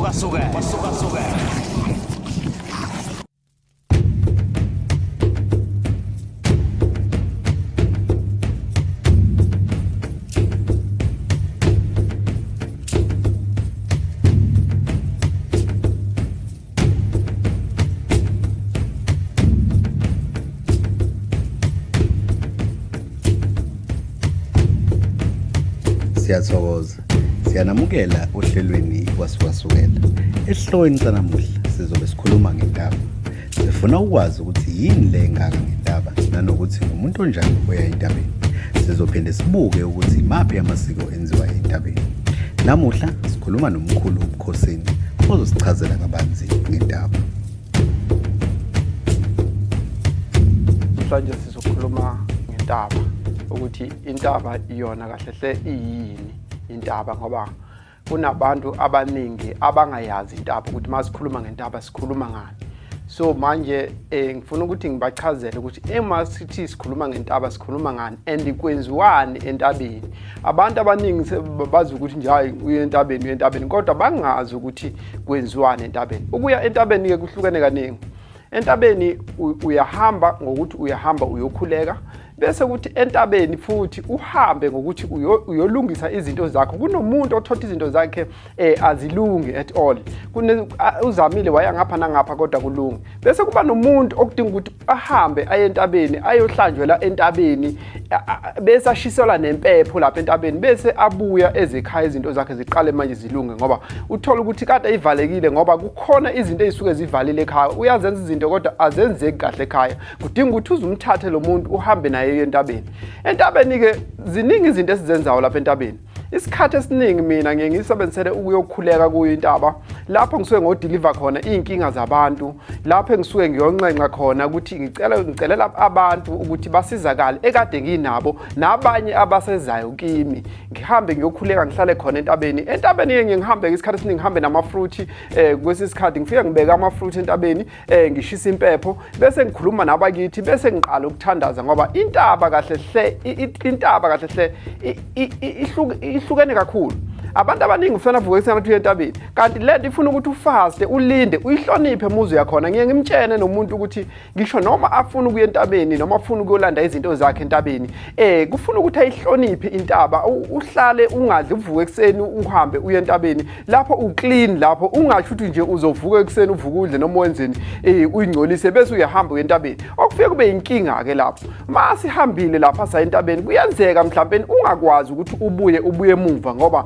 Wasuka suka wasuka suka. Siyathokoza. Siyanamukela ohlelweni Kwasukasukela. Esihlokweni sanamuhla sizobe sikhuluma ngentaba. Sifuna ukwazi ukuthi yini le engaka ngentaba nanokuthi ngumuntu onjani oya entabeni. Sizophinde sibuke ukuthi imaphi amasiko enziwa entabeni. Namuhla sikhuluma nomkhulu uBukhosini ozosichazela kabanzi ngentaba. Namhlanje sizokhuluma ngentaba ukuthi intaba iyona kahle hle iyini intaba ngoba kunabantu abaningi abangayazi intaba ukuthi uma sikhuluma ngentaba sikhuluma ngani. So manje ngifuna ukuthi ngibachazele ukuthi ema sithi sikhuluma ngentaba sikhuluma ngani and kwenziwani entabeni. Abantu abaningi bazi ukuthi nje hayi uye entabeni uye entabeni kodwa bangazi ukuthi kwenziwani entabeni. Ukuya entabeni ke kuhlukene kaningi. Entabeni uyahamba ngokuthi uyahamba uyokhuleka bese kuthi entabeni futhi uhambe ngokuthi uyolungisa izinto zakho. Kunomuntu othotha izinto zakhe azilungi at all. Uzamile waya ngapha nangapha kodwa kulungi. Bese kuba nomuntu okudinga ukuthi ahambe aye entabeni ayohlanjwela entabeni bese ashiselwa nempepho lapha entabeni bese abuya ezekhaya izinto zakhe ziqale manje zilunge ngoba uthola ukuthi kade ivalekile ngoba kukhona izinto ezisuke zivalile ekhaya. Uyazenza izinto kodwa azenzeki kahle ekhaya. Kudinga ukuthi uze umthathe lo muntu uhambe naye entabeni. Entabeni ke ziningi izinto esizenzayo lapha entabeni. Isikhathi esiningi mina ngiye ngisebenzisele ukuyokhuleka kuyo intaba lapho ngisuke ngodeliver khona iy'nkinga zabantu, lapho engisuke ngiyonxenxa khona ukuthi ngicelela abantu ukuthi basizakale ekade nginabo nabanye abasezayo kimi. Ngihambe ngiyokhuleka ngihlale khona entabeni. Entabeni-ke ngiye ngihambe isikhathi esiningi ngihambe namafruthi, kwesinye isikhathi ngifike ngibeke amafruthi entabeni, ngishisa impepho bese ngikhuluma nabakithi bese ngiqala ukuthandaza ngoba intaba kahle hle intaba kahle hle ihlukene kakhulu. Abantu abaningi ufuna avuke ekuseni athi uye entabeni kanti le nto ifuna ukuthi ufaste ulinde uyihloniphe umuzi yakhona. Ngiye ngimtshene nomuntu ukuthi ngisho noma afuna ukuya entabeni noma afuna ukuyolanda izinto zakhe entabeni kufuna ukuthi ayihloniphe intaba, uhlale ungadli uvuke ekuseni uhambe uye entabeni lapho uclean, lapho ungasho ukuthi nje uzovuka ekuseni uvuke udle noma wenzeni uyingcolise bese uyahamba uye entabeni. Okufike kube inkinga ke lapho masihambile lapha saya entabeni kuyenzeka mhlawumbe ungakwazi ukuthi ubuye emuva ngoba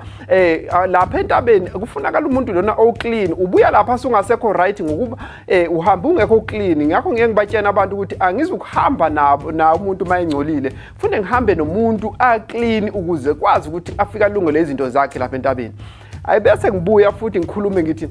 lapha entabeni kufunakala umuntu lona oclean, ubuya lapha sungasekho right ngokuba uhamba ungekho clean. Ngakho ngeke ngibatshena abantu ukuthi angizukuhamba nabo na umuntu mayengcolile, kufanele ngihambe nomuntu a clean ukuze kwazi ukuthi afike alungele izinto zakhe lapha entabeni. Ayi bese ngibuya futhi ngikhulume ngithi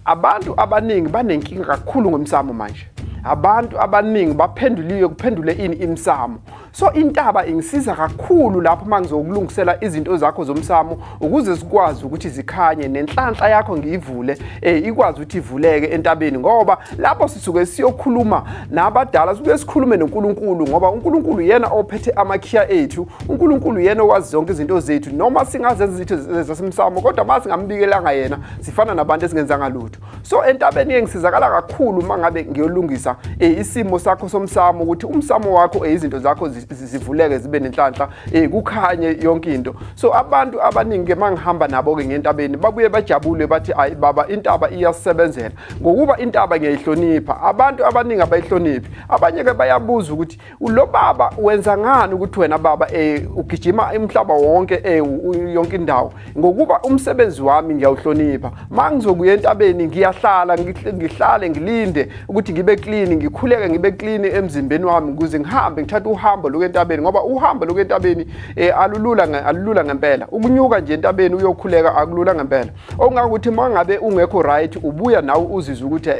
abantu abaningi banenkinga kakhulu ngomsamo manje. Abantu abaningi baphenduliwe kuphendule ini imsamo. So intaba ingisiza kakhulu lapho uma ngizokulungisela izinto zakho zomsamo ukuze sikwazi ukuthi zikhanye nenhlanhla yakho ngiyivule, ikwazi ukuthi ivuleke entabeni ngoba lapho sisuke siyokhuluma nabadala sisuke sikhulume noNkulunkulu ngoba uNkulunkulu yena ophethe amakhiya ethu, uNkulunkulu yena owazi zonke izinto zethu. Noma singazenza izinto zasemsamo kodwa uma singambikelanga yena sifana nabantu esingenzanga lutho. So entabeni ngisizakala kakhulu uma ngabe ngiyolungisa isimo sakho somsamo ukuthi umsamo wakho izinto zakho zivuleke zibe nenhlanhla, kukhanye yonke into. So abantu abaningi ke mangihamba nabo ke ngentabeni babuye bajabule bathi ayi baba intaba iyasebenzela ngokuba intaba ngiyayihlonipha. Abantu abaningi abayihloniphi. Abanye ke bayabuza ukuthi lo baba wenza ngani ukuthi wena baba ugijima umhlaba wonke yonke indawo ngokuba umsebenzi wami ngiyawuhlonipha. Mangizokuya entabeni ngiyahlala ngihlale ngilinde ukuthi ngibe clean, ngikhuleke ngibe clean emzimbeni wami ukuze ngihambe ngithathe uhambo lokuya entabeni ngoba uhambo lokuya entabeni alulula ngempela. Ukunyuka nje entabeni uyokhuleka akulula ngempela. Okungakuthi mangabe ungekho right ubuya nawe uzizwe ukuthi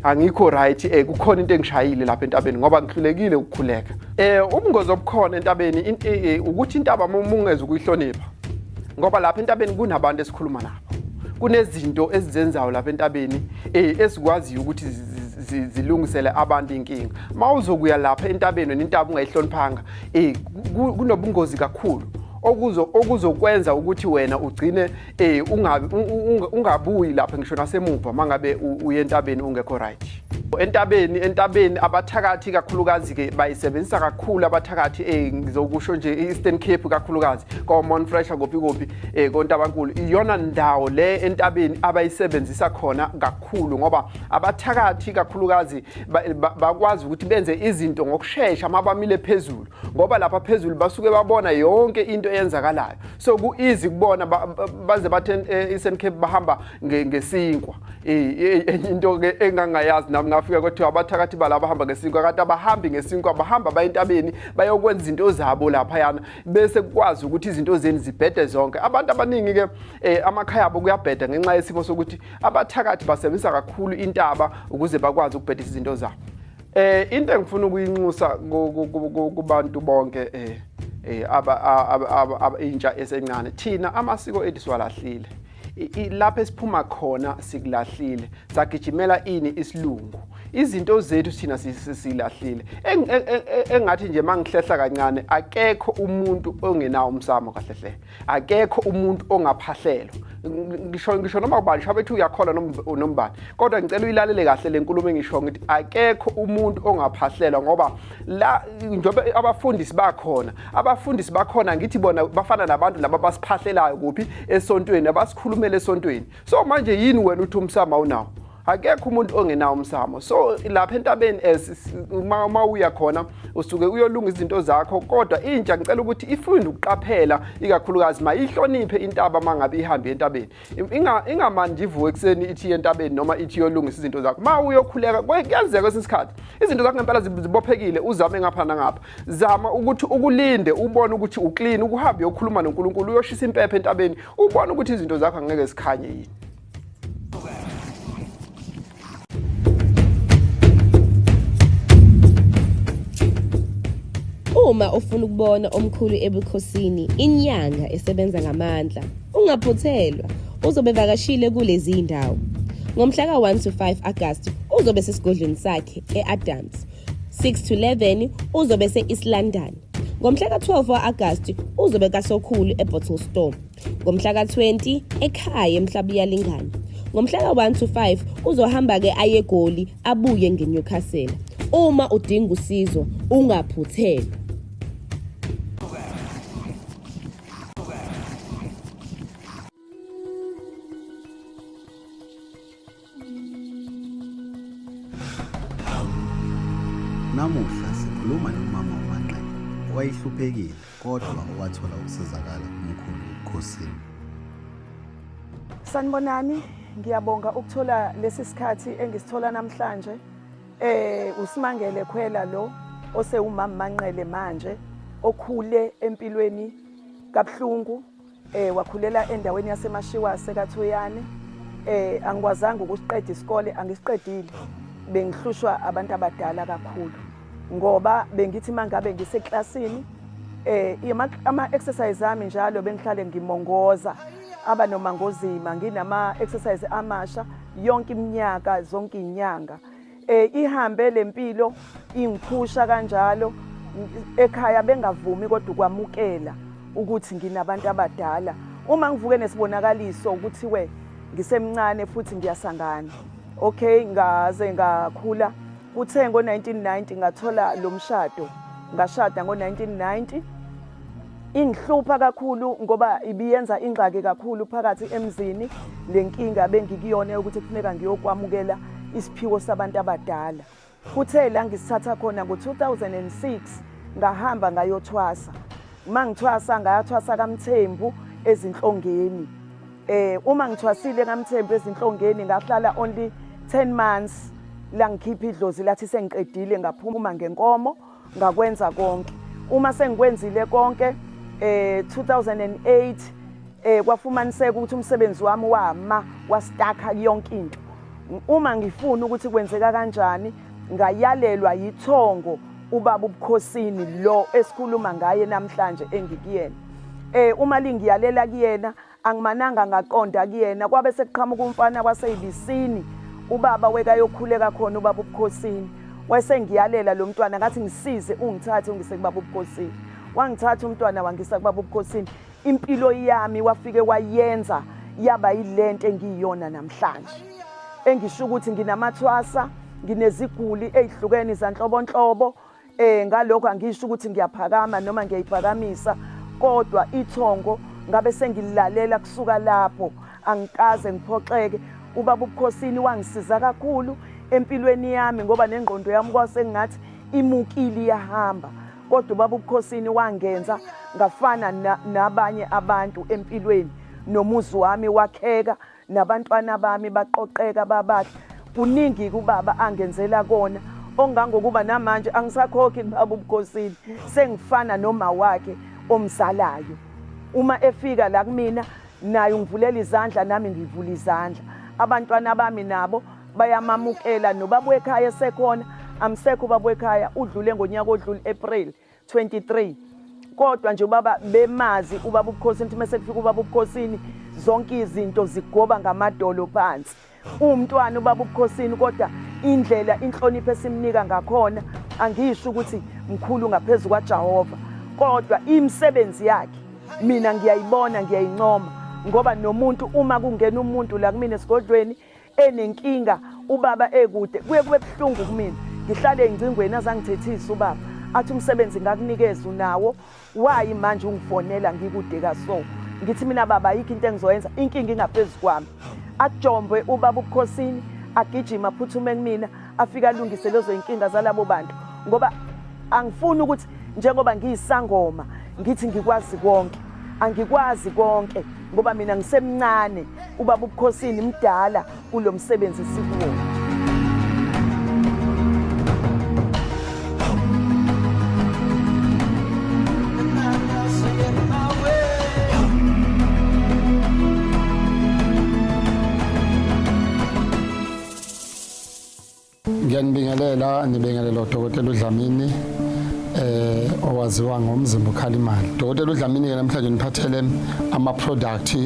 angikho right, kukhona into engishayile lapha entabeni ngoba ngihlulekile ukukhuleka. Ubungozi obukhona entabeni ukuthi intaba uma ungeze ukuyihlonipha ngoba lapha entabeni kunabantu esikhuluma nabo, kunezinto esizenzayo lapha entabeni esikwaziyo ukuthi zilungisele abantu inkinga. Uma uzokuya lapha entabeni wena intaba ungayihloniphanga, kunobungozi kakhulu. okuzo okuzokwenza ukuthi wena ugcine eh ungabi ungabuyi lapha ngisho nasemuva mangabe uye entabeni ungekho right. Entabeni abathakathi kakhulukazi ke bayisebenzisa kakhulu abathakathi, ngizokusho nje i-Eastern Cape kakhulukazi, ko Mount Fletcher kuphi kuphi, kontabankulu, iyona ndawo le entabeni abayisebenzisa khona kakhulu, ngoba abathakathi kakhulukazi bakwazi ukuthi benze izinto ngokushesha mabamile phezulu, ngoba lapha phezulu basuke babona yonke into eyenzakalayo. So ku-easy kubona, baze bathe e-Eastern Cape bahamba ngesinkwa. Enye into ke engangayazi nami, ngafika kwathiwa abathakathi balaba bahamba ngesinkwa, kanti abahambi ngesinkwa, bahamba baye entabeni bayokwenza izinto zabo laphayana, bese kukwazi ukuthi izinto zenu zibhede zonke. Abantu abaningi ke amakhaya abo kuyabheda ngenxa yesimo sokuthi abathakathi basebenzisa kakhulu intaba ukuze bakwazi ukubhedisa izinto zabo. Into engifuna ukuyinxusa kubantu bonke, aba intsha esencane, thina amasiko ethu siwalahlile. Lapho esiphuma khona sikulahlile, sagijimela ini isilungu. Izinto zethu thina silahlile. Engathi nje mangihlehla kancane, akekho umuntu ongenawo umsamo kahle hle, akekho umuntu ongaphahlelwa, ngisho noma ubani shabethi uyakholwa noma ubani, kodwa ngicela uyilalele kahle le nkulumo engisho, ngithi akekho umuntu ongaphahlelwa, ngoba la njengoba abafundisi bakhona ngithi bona bafana nabantu laba basiphahlelayo kuphi esontweni, abasikhulumela esontweni. So manje yini wena uthi umsamo awunawo? Akekho umuntu ongenawo umsamo. So lapha entabeni as uma uya khona usuke uyolungisa izinto zakho, kodwa intsha ngicela ukuthi ifunde ukuqaphela, ikakhulukazi mayihloniphe intaba mangabe ihambe entabeni. Ingamani nje ivuke ekuseni ithi entabeni noma ithi iyolungisa izinto zakho. Ma uyokhuleka, kuyenzeka kwesinye isikhathi izinto zakho ngempela zibophekile, uzame ngapha nangapha. Zama ukuthi ukulinde ubone ukuthi uclean, ukuhambe uyokhuluma noNkulunkulu, uyoshisa impepho entabeni, ubone ukuthi izinto zakho angeke zikhanye yini. Uma ufuna ukubona omkhulu ebukhosini, inyanga esebenza ngamandla, ungaphuthelwa, uzobe evakashile kulezi zindawo. Ngomhla ka-1 to 5 August uzobe sesigodlweni sakhe e-Adams. 6 to 11 uzobe se-East London. Ngomhla ka-12 wa-Agasti uzobe kaSokhulu eBottle Store. Ngomhla ka-20 ekhaya eMhlabuyalingana. Ngomhla ka-1 to 5 uzohamba-ke aye eGoli abuye ngeNewcastle. Uma udinga usizo ungaphuthelwa. Namuhla sikhuluma nomama uManqele owayehluphekile kodwa owathola ukusizakala kumkhulu ebukhosini. Sanibonani, ngiyabonga ukuthola lesi sikhathi engisithola namhlanje. USimangele Khwela lo osewumama Manqele manje, okhule empilweni kabuhlungu, wakhulela endaweni yaseMashiwase kaThoyane. Angikwazanga ukusiqeda isikole, angisiqedile. Bengihlushwa abantu abadala kakhulu ngoba bengithi mangabe ngiseklasini ama exercise ami njalo bengihlale ngimongoza aba nomangozima, nginama exercise amasha yonke iminyaka, zonke inyanga. Ihambe lempilo ingiphusha kanjalo ekhaya, bengavumi kodwa ukwamukela ukuthi nginabantu abadala. Uma ngivuke nesibonakaliso ukuthi we ngisemncane futhi ngiyasangana. Okay, ngaze ngakhula, kuthe ngo-1990 ngathola lo mshado, ngashada ngo-1990. Ingihlupha kakhulu ngoba ibiyenza ingxaki kakhulu phakathi emzini le nkinga bengikuyona yokuthi kufuneka ngiyokwamukela isiphiwo sabantu abadala. Kuthe la ngisithatha khona ngo-2006 ngahamba ngayothwasa. Uma ngithwasa ngayathwasa kaMthembu ezinhlongeni. Uma ngithwasile kaMthembu ezinhlongeni ngahlala only 10 months, la ngikhipha idlozi lathi sengiqedile, ngaphuma ngenkomo, ngakwenza konke. Uma sengikwenzile konke, 2008 kwafumaniseka ukuthi umsebenzi wami wama, wastakha yonke into. Uma ngifuna ukuthi kwenzeka kanjani, ngayalelwa yithongo ubaba ubukhosini lo esikhuluma ngaye namhlanje engikuyena. Uma lingiyalela kuyena, angimananga ngaqonda kuyena, kwabe sekuqhamuka umfana waseyibisini, ubaba wekayokhuleka khona ubaba ubukhosini, wayesengiyalela lo mntwana, ngathi ngisize ungithathe ungise kubaba ubukhosini. Wangithatha umntwana wangisa kubaba ubukhosini, impilo yami wafike wayenza yaba yilento engiyiyona namhlanje. Engisho ukuthi nginamathwasa, ngineziguli ezihlukene zanhlobonhlobo. Ngalokho angisho ukuthi ngiyaphakama noma ngiyayiphakamisa, kodwa ithongo ngabe sengililalela kusuka lapho, angikaze ngiphoxeke. Ubaba ubukhosini wangisiza kakhulu empilweni yami, ngoba nengqondo yami kwasengathi imukile iyahamba, kodwa ubaba ubukhosini wangenza ngafana nabanye abantu empilweni, nomuzi wami wakheka, nabantwana bami baqoqeka babahle. Kuningi kubaba angenzela kona, ongangokuba namanje angisakhokhi kubaba ubukhosini, sengifana noma wakhe omzalayo. Uma efika la kumina naye ungivulela izandla, nami ngivula izandla. Abantwana bami nabo bayamamukela, nobaba wekhaya esekhona. Amsekho ubaba wekhaya, udlule ngonyaka odlule April 23, kodwa nje ubaba bemazi ubaba ubukhosini, ukuthi mase kufika ubaba ubukhosini zonke izinto zigoba ngamadolo phansi. Umntwana ubaba ubukhosini, kodwa indlela inhlonipho esimnika ngakhona, angisho ukuthi mkhulu ngaphezulu kwaJehova, kodwa imisebenzi yakhe mina ngiyayibona, ngiyayincoma, ngoba nomuntu uma kungena umuntu la kumina esigodlweni enenkinga, ubaba ekude, kuye kube buhlungu kumina, ngihlale engcingweni azangithethisa ubaba, athi umsebenzi ngakunikeza unawo, wayi manje ungifonela ngikude kaso. Ngithi mina, baba, ayikho into engizoyenza, inkinga ingaphezu kwami. Ajombwe ubaba ubukhosini, agijima aphuthume kumina, afike alungise lezo inkinga zalabo bantu, ngoba angifuni ukuthi njengoba ngiyisangoma ngithi ngikwazi konke. Angikwazi konke, ngoba mina ngisemncane, ubaba ubukhosini mdala kulo msebenzi sikuwona. Ngiyanibingelela, nibingelela uDokotela uDlamini owaziwa ngomzimba ukhala imali. Dokotela uDlamini ke namhlanje niphathele ama product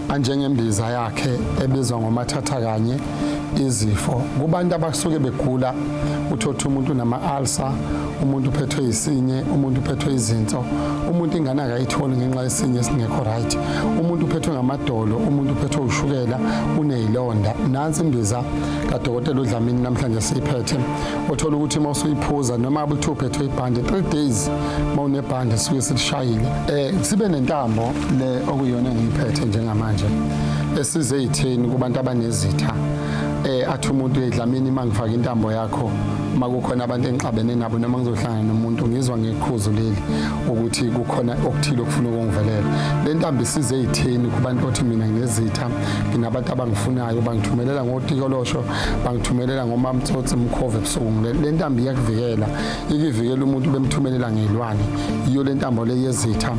anjengembiza yakhe ebizwa ngomathatha kanye izifo kubantu abasuke begula. Uthotha umuntu nama ulcer, umuntu uphethwe isinye, umuntu uphethwe izinso, umuntu ingane akayitholi ngenxa yesinye esingekho right, umuntu uphethwe ngamadolo, umuntu uphethwe ushukela, unezilonda. Nansi imbiza kadokotela uDlamini namhlanje siyiphethe, othola ukuthi uma usuyiphuza noma kuthiwa uphethwe ibhande, 3 days uma unebhande suke silishayile. Sibe nentambo le okuyiyona engiyiphethe njengamanje esize eyitheni kubantu abanezitha. Athi umuntu, eDlamini, uma ngifaka intambo yakho, uma kukhona abantu engixabene nabo noma ngizohlangana nomuntu, ngizwa ngeqhuzu leli ukuthi kukhona okuthile okufuna ukungivelela. Le ntambo isize eyitheni kubantu othi mina nginezitha, nginabantu abangifunayo, bangithumelela ngotikolosho, bangithumelela ngomamtsotsi mkhova ebusuku. Le ntambo iyakuvikela, ikivikela umuntu bemthumelela ngey'lwane. Yiyo le ntambo le yezitha,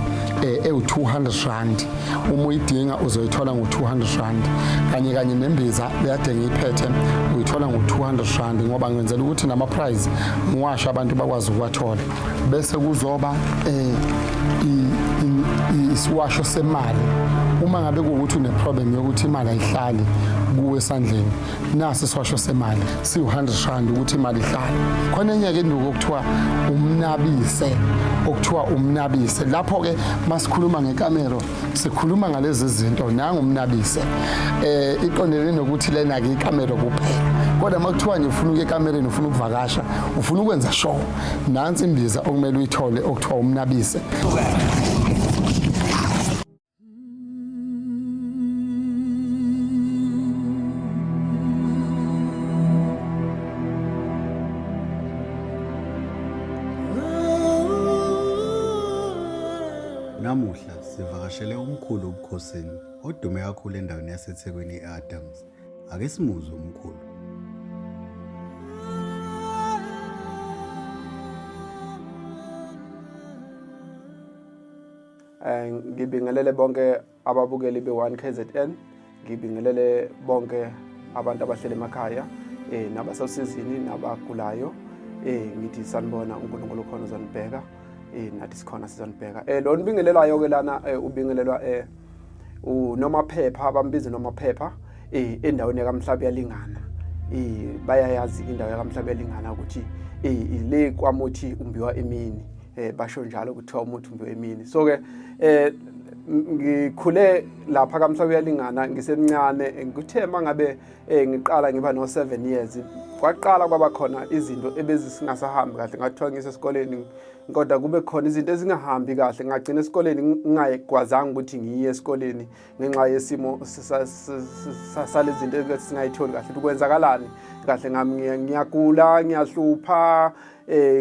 ewu-200 rand. Uma uyidinga uzoyithola ngo-200 rand, kanye kanye nembiza leyade ngiyiphethe uyithola ngo-200 rand, ngoba ngenzela ukuthi nama-prize ngiwasho abantu bakwazi ukuwathola. Bese kuzoba isiwasho semali. Uma ngabe kuwukuthi une-problem yokuthi imali ayihlali kuwe esandleni, nasi isiwasho semali siwu-100 rand ukuthi imali ihlale khona. Enye-ke induku okuthiwa umnabise, okuthiwa umnabise, lapho-ke masikhuluma ngekamero sikhuluma ngalezi zinto. Nangu umnabise, iqondene nokuthi lena-ke ikamero kuphela, kodwa uma kuthiwa nje ufuna ukuya ekamereni, ufuna ukuvakasha, ufuna ukwenza sure, nansi imbiza okumele uyithole okuthiwa umnabise. Namuhla sivakashele umkhulu ubukhosini odume kakhulu endaweni yaseThekwini e-Adams. Ake simuzwe umkhulu. Ngibingelele bonke ababukeli be-1 KZN, ngibingelele bonke abantu abahleli emakhaya nabasosizini nabagulayo. Ngithi sanibona, uNkulunkulu khona uzonibheka, nathi sikhona sizonibheka. Lo nibingelelayo ke lana ubingelelwa uNomaphepha, bambiza Nomaphepha, endaweni yakamhlaba yalingana. Bayayazi indawo yakamhlaba yalingana ukuthi le kwamuthi umbiwa emini. Basho njalo kuthiwa umuthi umbiwe emini. So ke ngikhule lapha kaMhlaba uyalingana ngisemncane. Ngithe mangabe ngiqala ngiba no 7 years, kwaqala kwaba khona izinto ebezisingasahambi kahle. Ngathiwa ngisesikoleni kodwa kube khona izinto ezingahambi kahle, ngagcina esikoleni ngingayigwazanga ukuthi ngiye esikoleni ngenxa yesimo salezi zinto esingayitholi kahle ukuthi kwenzakalani kahle ngami. Ngiyagula, ngiyahlupha,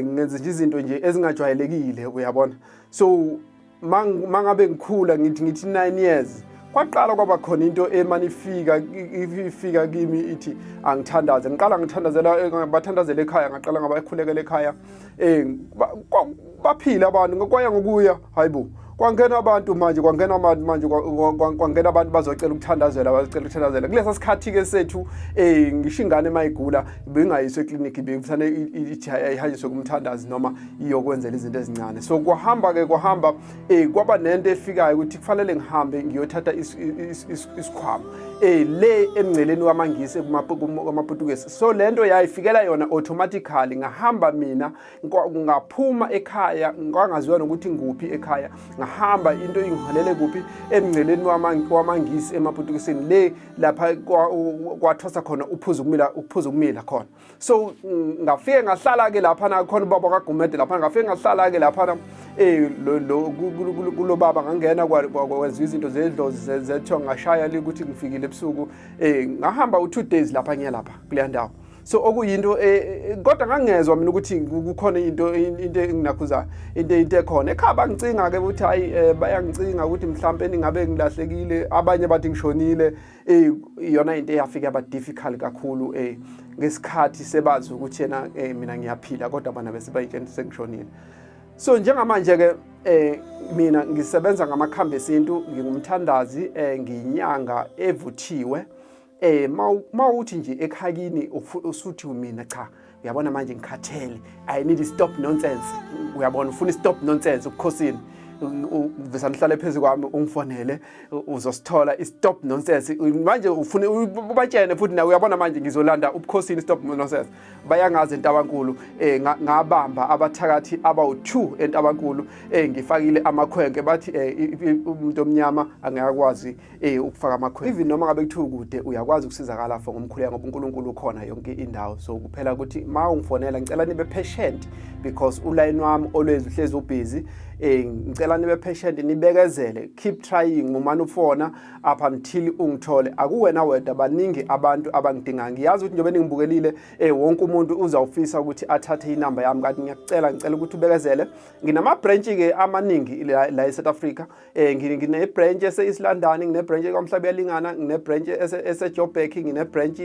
ngenza nje izinto nje ezingajwayelekile, uyabona. So mangabe ngikhula, ngithi 9 years, kwaqala kwaba khona into emane ifika kimi ithi angithandaze. Ngiqala ngithandazela, bathandazela ekhaya, ngaqala ngabakhulekela ekhaya, baphila abantu. Kwaya ngokuya, hayibo, kwangena abantu manje, kwangena abantu manje, kwangena abantu bazocela ukuthandazela, bazocela ukuthandazela. Kulesa sikhathi ke sethu, ngisho ingane mayigula bengayiswa eklinikhi, bekufanele ithi ayihanjiswe kumthandazi noma iyokwenzela izinto ezincane. So kwahamba ke, kwahamba, kwaba nento efikayo ukuthi kufanele ngihambe ngiyothatha isikhwama le emngceleni wamaNgisi, kwamaPutukezi. So lento yayifikela yona automatically. Ngahamba mina, ngaphuma ekhaya, kwangaziwa nokuthi nguphi ekhaya. Ngahamba, into ingiholele kuphi? Emngceleni wamaNgisi, emaPutukisini, le lapha kwathwasa khona uphuza ukumila, uphuza ukumila khona. So ngafike ngahlala ke lapha na khona ubaba kaGumede lapha. Ngafike ngahlala ke lapha lo kulo baba, ngangena kwenziwa izinto zedlozi zethiwa, ngashaya le ukuthi ngifikile ebusuku. Ngahamba u2 days lapha, ngiya lapha kuleya ndawo. So okuyinto kodwa ngangezwa mina ukuthi kukhona into enginakhuza, into ekhona ekhaya. Bangicinga ke ukuthi hayi, bayangicinga ukuthi mhlambe ningabe ngilahlekile, abanye bathi ngishonile. Iyona into eyafika yaba difficult kakhulu ngesikhathi sebazi ukuthi yena mina ngiyaphila, kodwa bona bese bayitshela sengishonile. So njengamanje ke mina ngisebenza ngamakhambi esintu, ngingumthandazi, ngiyinyanga evuthiwe. Mawuthi nje ekhakini usuthi mina cha, uyabona manje ngikhathele, I need stop nonsense, uyabona, ufuna stop nonsense ubukhosini, uvesa nihlale phezu kwami, ungifonele, uzosithola i-stop nonsense. Manje ufuna ubatshene futhi nawe, uyabona manje ngizolanda ubukhosini, stop nonsense. Bayangazi eNtabankulu, ngabamba abathakathi abawu-2 eNtabankulu, ngifakile amakhwenkwe. Bathi umuntu omnyama angakwazi ukufaka amakhwenkwe. Even noma ngabe kuthiwa kude, uyakwazi ukusizakala for ngomkhuleko, ngoba uNkulunkulu ukhona yonke indawo. So kuphela ukuthi ma ungifonela, ngicela nibe patient because uline wami always uhlezi ubusy. Ngicela nibe patient, nibekezele, keep trying, mumane ufona up until ungithole. Akuwena wedwa, baningi abantu abangidingayo. Ngiyazi ukuthi njengoba ningibukelile, wonke umuntu uzawufisa ukuthi athathe inamba yami, kanti ngiyakucela, ngicela ukuthi ubekezele. Nginama branch ke amaningi la eSouth Africa. Ngine branch ese East London, ngine branch kwaMhlaba yalingana, ngine branch ese Joburg, ngine branch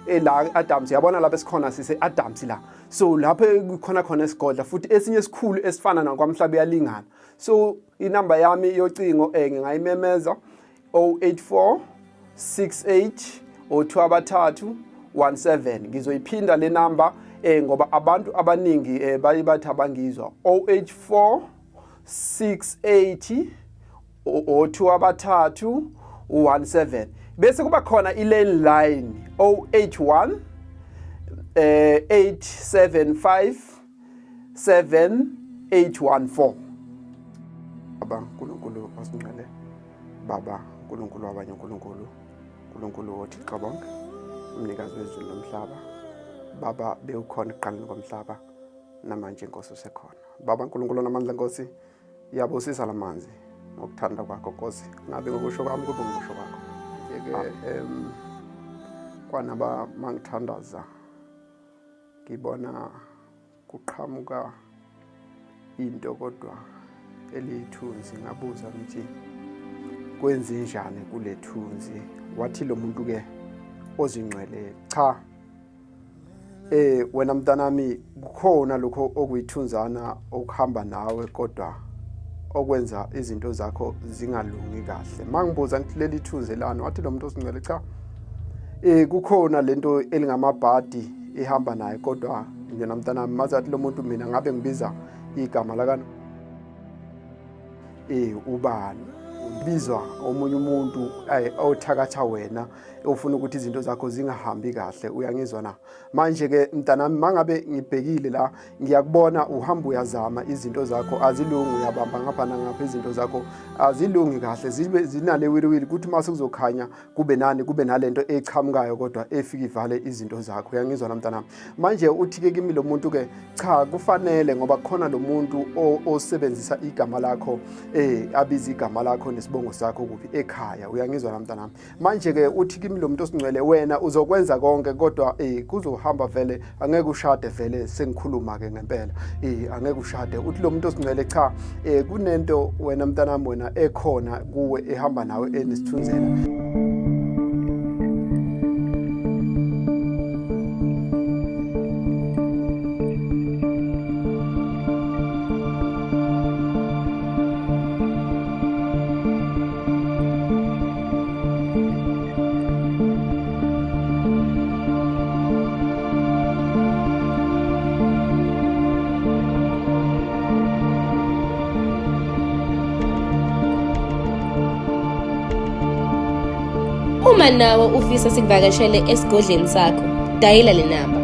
ela Adams. Yabona lapha esikhona, sise Adams la. So lapho kukhona khona esigodla futhi esinye esikhulu esifana nakwamhlaba yalingana. So inamba yami yocingo ngingayimemeza, 084 68 02 17. Ngizoyiphinda le namba ngoba abantu abaningi baye bathi abangizwa. 084 680 02 17. Bese kuba khona i-landline, 081 875 7814. Baba uNkulunkulu osingcwele, Baba uNkulunkulu wabanye uNkulunkulu, uNkulunkulu woThixo bonke, umnikazi wezulu nomhlaba, Baba bewukhona ekuqaleni komhlaba, namanje Nkosi usekhona. Baba uNkulunkulu onamandla, Nkosi iyabusisa lamanzi ngokuthanda kwakho Nkosi, ngabe ngokusho kwami, kube ngokusho kwakho. Ke kwanaba mangithandaza ngibona kuqhamuka into kodwa eliyithunzi. Ngabuza ngithi kwenze njani kule thunzi? Wathi lo muntu ke ozingcwele, cha, wena mntanami, kukhona lokho okuyithunzana okuhamba nawe kodwa okwenza izinto zakho zingalungi kahle. Mangibuza ngithi leli thunzi lani? Wathi lo muntu osingcwele, cha, kukhona lento elingamabhadi ihamba naye kodwa nje mntanami. Maze athi lo muntu, mina ngabe ngibiza igama laka ubani, ubizwa omunye umuntu othakatha wena. ofuna ukuthi izinto zakho zingahambi kahle. Uyangizwa na? Manje ke mntanami, mangabe ngibhekile la ngiyakubona uhamba uyazama, izinto zakho azilungi, uyabamba ngapha nangapha, izinto zakho azilungi kahle, zibe zinale wiliwili, kuthi uma sekuzokhanya kube nani, kube nalento echamukayo kodwa efika ivale izinto zakho. Uyangizwa na mntanami? Manje uthi ke kimi lo muntu ke, cha, kufanele ngoba khona lo muntu osebenzisa igama lakho, abiza igama lakho nesibongo sakho kuphi ekhaya. Uyangizwa na mntanami? Manje ke uthi kimi lo muntu osingcwele, wena uzokwenza konke kodwa kuzohamba vele, angeke ushade vele, sengikhuluma ke ngempela, angeke ushade. Uthi lo muntu osingcwele, cha, kunento wena mntanami, wena ekhona kuwe ehamba nawe enesithunzela. Uma nawe ufisa sikuvakashele esigodleni sakho, dayela le namba.